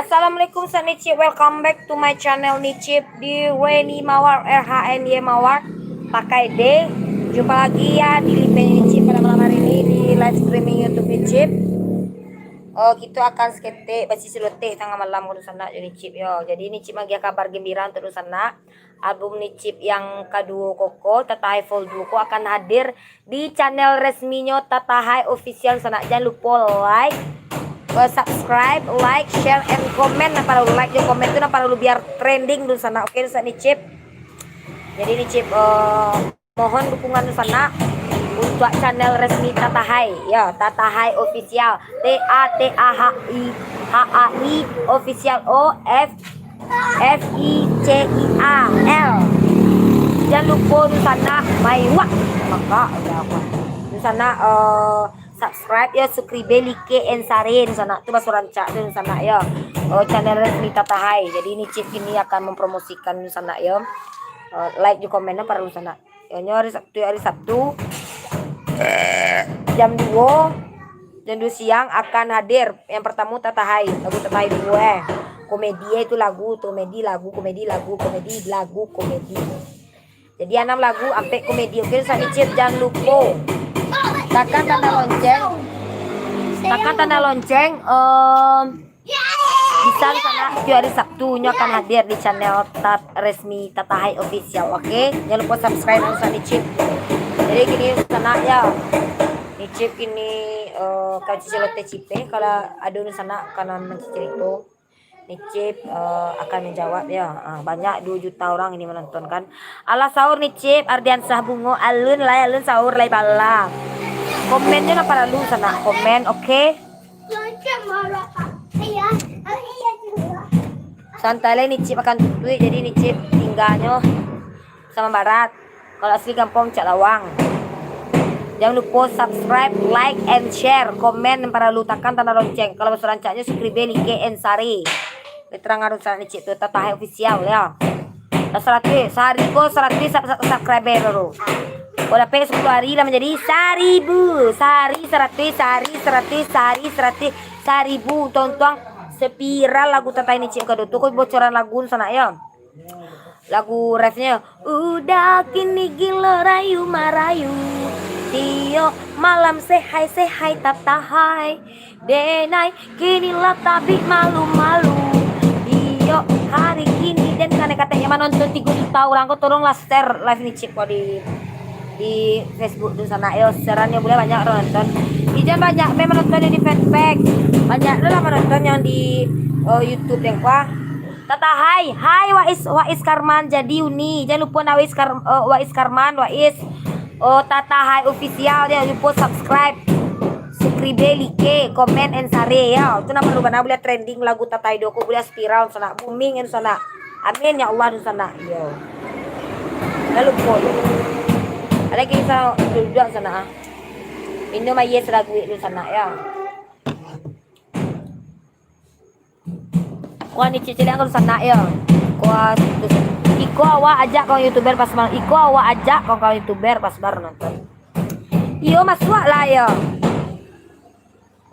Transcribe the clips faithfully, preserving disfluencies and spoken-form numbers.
Assalamualaikum, Sak Nicip. Welcome back to my channel Nicip di Reni Mawar, R H N Y Mawar, pakai D. Jumpa lagi ya di live Nicip pada malam hari ini di live streaming YouTube Nicip. Oh, kita akan seketek basi seloteh tangah malam kalau sanak jo Nicip yo. Jadi Nicip magiah kabar gembira untuk dunsanak. Album Nicip yang kaduo koko, Tatahai Vol Duo ko akan hadir di channel resminyo Tatahai Official sanak. Jan lupo like, eh, subscribe, like, share, and comment. Nan paralu like jo komen tu nan paralu biar trending dunsanak. Oke, dunsanak Nicip. Jadi Nicip, eh, mohon dukungan dunsanak untuak channel resmi Tatahai. Ya, Tatahai Official. T A T A H I, H A I Official, O F F I C I A L. Jan lupo dunsanak, maiwak. Maka, udah apa? Dunsanak, eh, subscribe yo, sukribe, like, and share dunsanak. Tu baso rancak tu dunsanak yo. Oh, channel resmi Tatahai. Jadi Nicip kini akan mempromosikan dunsanak yo. Eh, like jo komen tu paralu sanak. Yo, nyo hari Sabtu, hari Sabtu. Jam duo, jam duo siang akan hadir. Yang pertamo Tatahai, lagu Tatahai duo eh. Komedi eh itu lagu, komedi, lagu, komedi, lagu, komedi, lagu, komedi. Jadi anam lagu, ampek komedi. Oke, Sak Nicip, jan lupo takan tanda lonceng. Takan tanda lonceng, em, bisa sanak, tiap hari Sabtu nyo akan hadir di channel tat-, resmi Tatahai Official, oke? Jan lupo subscribe Sak Nicip. Jadi kini sanak yo. Nicip kini, eh, ka cicil teh cipeh, kalau ado sanak kanan mancicil itu. Nicip, eh, akan menjawab yo. Ah, banyak duo juta urang ini menonton kan. Alah sahur Nicip, Ardiansah Bungo, alun lai, alun sahur lai bala. Komennyo nan paralu sanak, komen, oke? Santai lai Nicip akan tutuik, jadi Nicip tingganyo Saman Barat. Kalau asli gampang cak lawang. Jangan lupo subscribe, like, and share, komen, paralu takan tanda lonceng. Kalau baso rancaknyo subscribe, like, and share. Terang arun sanak Nicip tu, Tatahai Official yo. Lah saratuih, sahari ko saratuih sub-, sub-, subscriber baru. Ko dapek sapuluah hari lah manjadi saribu. Sahari saratuih, sahari saratuih, sahari saratuih, saribu. Untuang-untuang sepiral lagu Tatahai Nicip kado tu, ko bocoran lagu sanak yo. Lagu refnyo, udah kini gilo rayu marayu, tiok malam sehai-sehai Tatahai. Denai, kini lah tabik malu-malu. Iyo, hari kini den kanai katek yang manonton tigo juta urang ko, tolonglah share live Nicip ko di, di Facebook tu sanak yo. Share-annyo buliah banyak urang nonton. Ijan banyak be manonton di fanpage. Banyak tu lah manonton yang di, eh, YouTube den ko. Tatahai, hai Wais, Wais Karman jadi uni. Jan lupo nak Wais Kar-, eh, Wais Karman, Wais. Oh, Tatahai Official, jan lupo subscribe. Subscribe, like, comment, and share yo. Tu nan paralu bana buliah trending lagu Tatahai duo ko, buliah spiral sanak, booming sanak. Amin ya Allah dunsanak. Yo. Jan lupo. Ado kini sanak duduak sanak ah. Minum aia saraguik dunsanak yo. Kuah ni ciciliang kalau sanak yo. Kuah iko awak ajak kawan youtuber pas malam. Iko awak ajak kawan-kawan youtuber pas baru nonton. Iyo, masuak lah yo.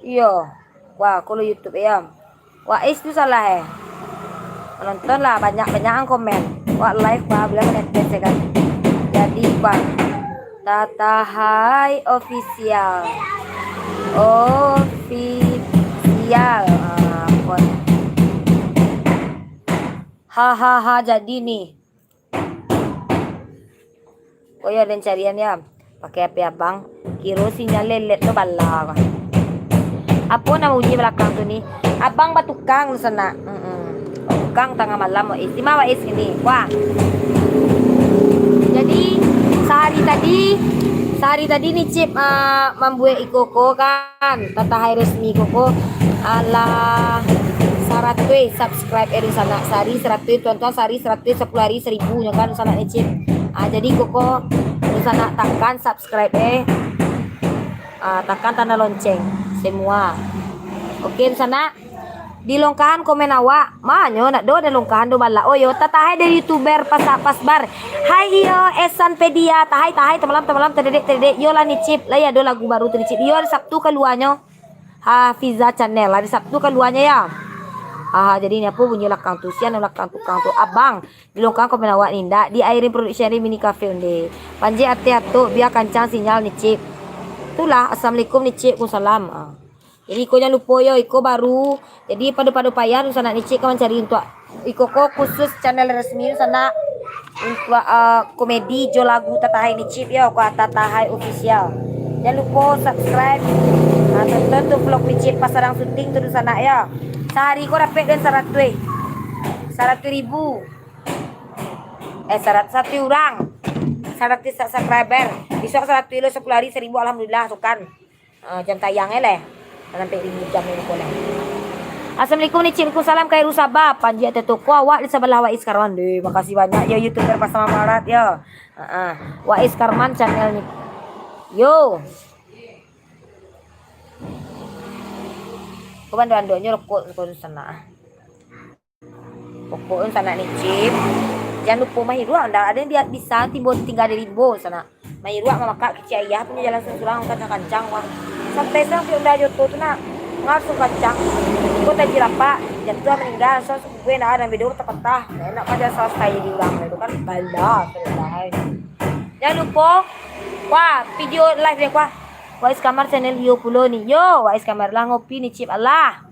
Iyo. Wah, kalau YouTube yo. Wah, is tu salah eh. Nonton lah, banyak-banyak ang komen. Wah, live bah, boleh menetes ya kan. Jadi, bah. Tatahai Official. Official. Ah, ampun. Hahaha, jadi nih. Oh ya, den carian ya. Pakai H P abang. Kiro sinyal lelet tu bala. Apo nan bunyi balakang tu ni? Abang batukang tu sanak. Mm-mm. Tukang tangah malam, Wais. Di ma Wais kini? Wah. Jadi, sahari tadi, sahari tadi Nicip, ah, mambuek iko ko kan, Tatahai resmi ko ko, alah saratuih subscribe eh, dunsanak. Sahari saratuih, tuan-tuan, sahari saratuih, sapuluah hari saribu nyo kan, dunsanak Nicip. Ah, jadi ko ko, dunsanak takan subscribe eh. Ah, takan tanda lonceng semua. Oke, dunsanak. Dilongkahan komen awak. Ma nyo nak do dilongkahan do balak. Oh yo, Tatahai dari youtuber pas, pas bar. Hai iyo, Esan Pedia. Tahai, tahai, tamalam, tamalam, tadedek, tadedek. Yo lah Nicip. Lah yo ado lagu baru tu Nicip. Yo hari Sabtu kaluanyo. Hafiza Channel. Hari Sabtu kaluanyo ya. Ah, jadi ni apo bunyi lakang tu? Sian lakang tukang tu. Abang, di longkang komen awak ni ndak? Di Airin Production, Airin Mini Cafe onde. Panjek ateh atok, bia kancang sinyal Nicip. Itulah, assalamualaikum Nicip, waalaikumsalam. Ah. Jadi iko jan lupo yo, iko baru. Jadi pado-pado payah dunsanak Nicip ka mancari untuak iko ko khusus channel resmi dunsanak untuak, eh, komedi jo lagu Tatahai Nicip yo, ko Tatahai Official. Jan lupo subscribe. Nah, tonton tu vlog Nicip pas sadang syuting tu dunsanak yo. Sahari ko dapek den saratuih. Saratuih ribu. Eh, sarat-, saratuih urang. Saratuih subscriber. Bisuak saratuih lo, sapuluah hari saribu, alhamdulillah tu kan. Ah, jam tayang e leh. Sampai limo jam ni ko leh. Assalamualaikum Nicip, salam Khairul Sabah. Panjek ateh toko awak di sabalah Wais Karman. Deh, makasih banyak yo, YouTuber Pasar Mamat yo. Heeh. Wais Karman channel ni. Yo. Ko bando-bandonyo rokok ko sana. Pokok dunsanak Nicip, jan lupo mairuak, ndak ado nan bi-, bisa timbua tingga di rimbo sanak. Mairuak mamakak kicik ayah punyo jalan surang-surang kancang-kancang, wah. Sampai surang di Honda Joto tu nak, ngasuh kancang. Iko tajih lapak, jatuah maningga, so subuh ndak ado nan bedo patah-patah. Ndak enak kan jan salasai di urang tu kan, bala salasai. Jan lupo, wah, video live deh, wah. Wais Kamar channel iyo pulo ni. Yo, Wais Kamar lah ngopi Nicip, alah.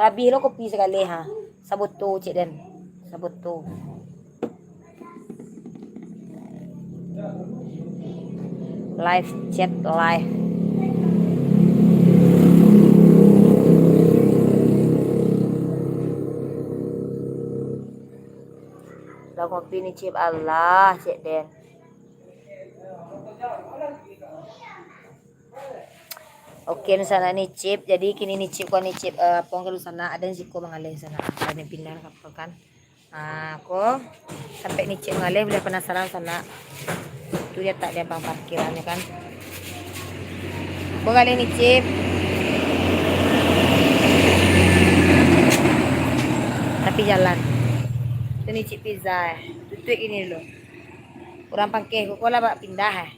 Labiah lo kopi sagaleh, ha. Saboto cek den. Saboto. Live chat live. Lah kopi Nicip, alah cek den. Oke, dunsanak Nicip. Jadi kini Nicip ko Nicip, eh, apo ko dunsanak, ado nan siko mangaleh sanak. Ado nan pindah ka apo kan. Ah, ko sampai Nicip mangaleh, buliah panasaran sanak. Tu dia tak dia bang parkiran kan. Ko galeh Nicip. Tapi jalan. Tu Nicip pizza, eh. Tutuik ini dulu. Urang pangkeh ko lah bak pindah, eh.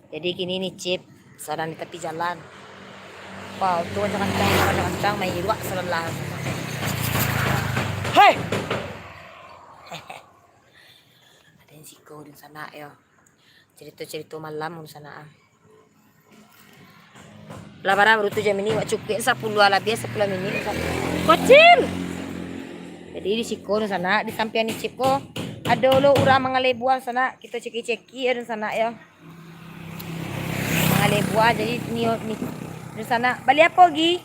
Jadi kini Nicip sadang di tapi jalan. Wah, untung kancang-kancang, kancang-kancang, mairuak salalah. Hei! Ado nan siko dunsanak yo. Carito-carito malam dunsanak ah. Lah barang baru tu jam ini, wak cukuik sapuluah labiah, sapuluah minit. Kocil! Jadi di siko dunsanak, di sampiang Nicip ko, ado lo urang mangaleh buah sanak, kito ceki-ceki yo dunsanak yo. Mangaleh buah, jadi nio ni, dunsanak, bali apo gi?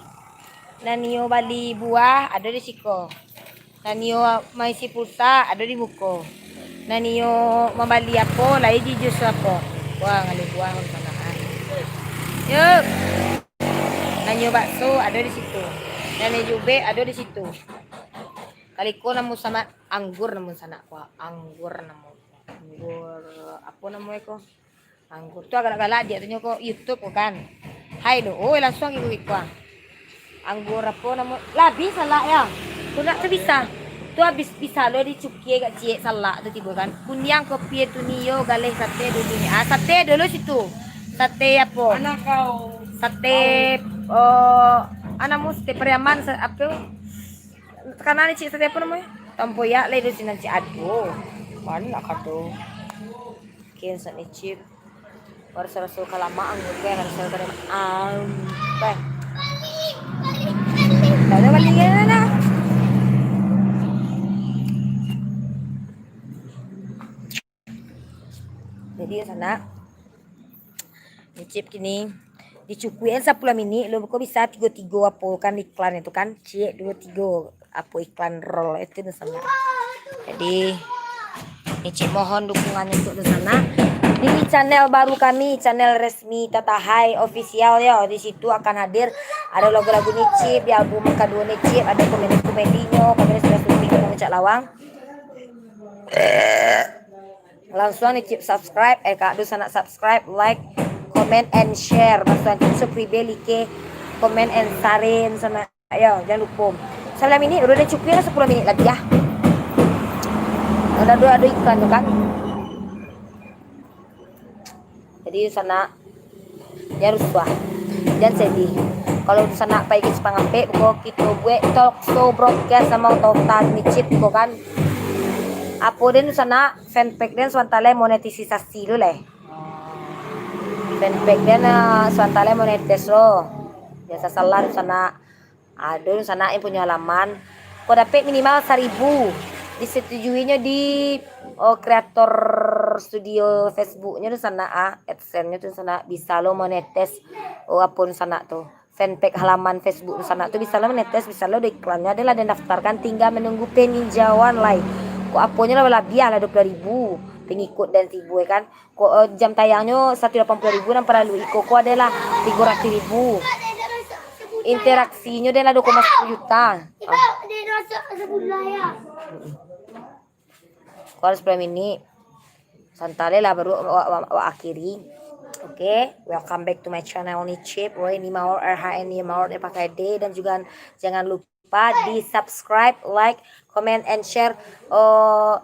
Nah, nio bali buah, ado di siko. Nan nio maisi pulsa ado di muko. Nan nio mambali apo, lai di jus apo. Wah, ngalih buah sanak ah. Yo. Nan nio bakso ado di situ. Nan nio jubek ado di situ. Kaliko namo sanak, anggur namo sanak ko. Anggur namo. Anggur apo namo iko? Anggur tu galak-galak diak tanyo ko YouTube ko kan. Hai do, oi langsuang iko iko ah. Anggur apo namo? Labi salak yo. Tu nak tu bisa. Tu abih bisa lo dicukie agak ciek salak tu tibo kan. Kuniang kopi tu nio galeh sate dulu ni. Ah, sate dulu situ. Sate apo? Mana kau? Sate, oh, ah, namo sate Pariaman, sa-, apo? Kanan ni cik sate apo namonyo? Tampoyak lah di sinan cik. Aduh. Mana nak kado? Oke, sanak Nicip. Raso-raso ka lamak anggur ko, raso ka lamak. Am, beh. Dah, dah balik lah, dah. Jadi, sanak, Nicip kini dicukuikan sapuluah minik, lo ko bisa tigo-tigo apo kan iklan itu kan, ciek duo tigo. Apo iklan roll itu tu sanak. Jadi, Nicip mohon dukungan untuk tu sanak. Di channel baru kami, channel resmi Tatahai Official yo. Di situ akan hadir ado lagu-lagu Nicip, di album kaduo Nicip, ado komedi-komedinyo, kami sudah syuting di Puncak Lawang. Langsuang Nicip subscribe, eh, kak, dunsanak subscribe, like, comment, and share. Langsuang Nicip subscribe, like, comment, and share, sanak. Ayo, jan lupo. Sabilah minik, udah cukuik lah sapuluah minik lagi, ah. Ado, ado, ado iklan tu kan. Jadi, sanak, jan rusuah, jan sedih. Kalau dunsanak pai ka Cipinang Ampek, beko kito buek talk show broadcast samo Tohta Nicip beko kan. Apo den dunsanak, fanpage den sabanta lai monetisasi lo lai. Fanpage den, ah, sabanta lai monetis lo. Jan sasalah dunsanak. Ado dunsanak yang punyo halaman. Ko dapek minimal saribu. Disetujuinyo di, oh, kreator studio Facebooknyo dunsanak, ah, AdSense-nyo tu dunsanak bisa lo monetis. Oh, apo dunsanak tu. Fanpage halaman Facebook dunsanak tu bisa lo monetis, bisa lo do iklannyo, ado lah den daftarkan, tingga menunggu peninjauan lai. Ko aponyo lah balabiah lah dua puluah ribu pengikut dan saribu, ya kan. Ko, eh, jam tayangnyo saratus lapan puluah ribu, nan paralu iko ko adalah tigo ratuih ribu. Interaksinyo adalah dua koma satu juta. Ah. Ko harus sepuluh minit. Santai lah, baru awak, awak, awak akhiri. Oke, welcome back to my channel Nicip, Roy Nimaor, R H N Nimaor, dia pakai D, dan juga jangan lupa di subscribe, like, comment, and share, eh,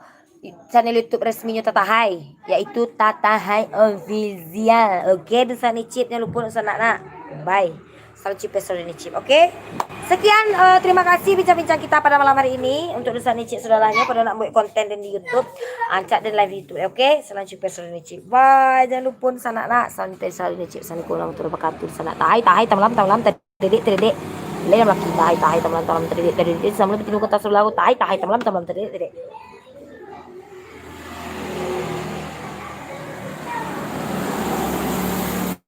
channel YouTube resminyo Tatahai, yaitu Tatahai Official. Oke, dunsanak Nicip, jangan lupa dunsanak nak. Bye. Salam Cipes dari Nicip. Oke. Sekian, eh, terima kasih bincang-bincang kita pada malam hari ini. Untuk dunsanak Nicip sudahlah nyo, pada nak buek konten den di YouTube, rancak den live YouTube. Oke, salam Cipes dari Nicip. Bye. Jangan lupa dunsanak nak. Salam Cipes dari Nicip. Assalamualaikum warahmatullahi wabarakatuh. Dunsanak Tahai, Tahai, tamalam, tamalam, tadedek, tadedek. Lai nan laki, Tahai, Tahai, tamalam, tamalam, tadedek, tadedek. Salam Cipes dari Nicip. Tahai, Tahai, tamalam, tamalam, tadedek, tadedek.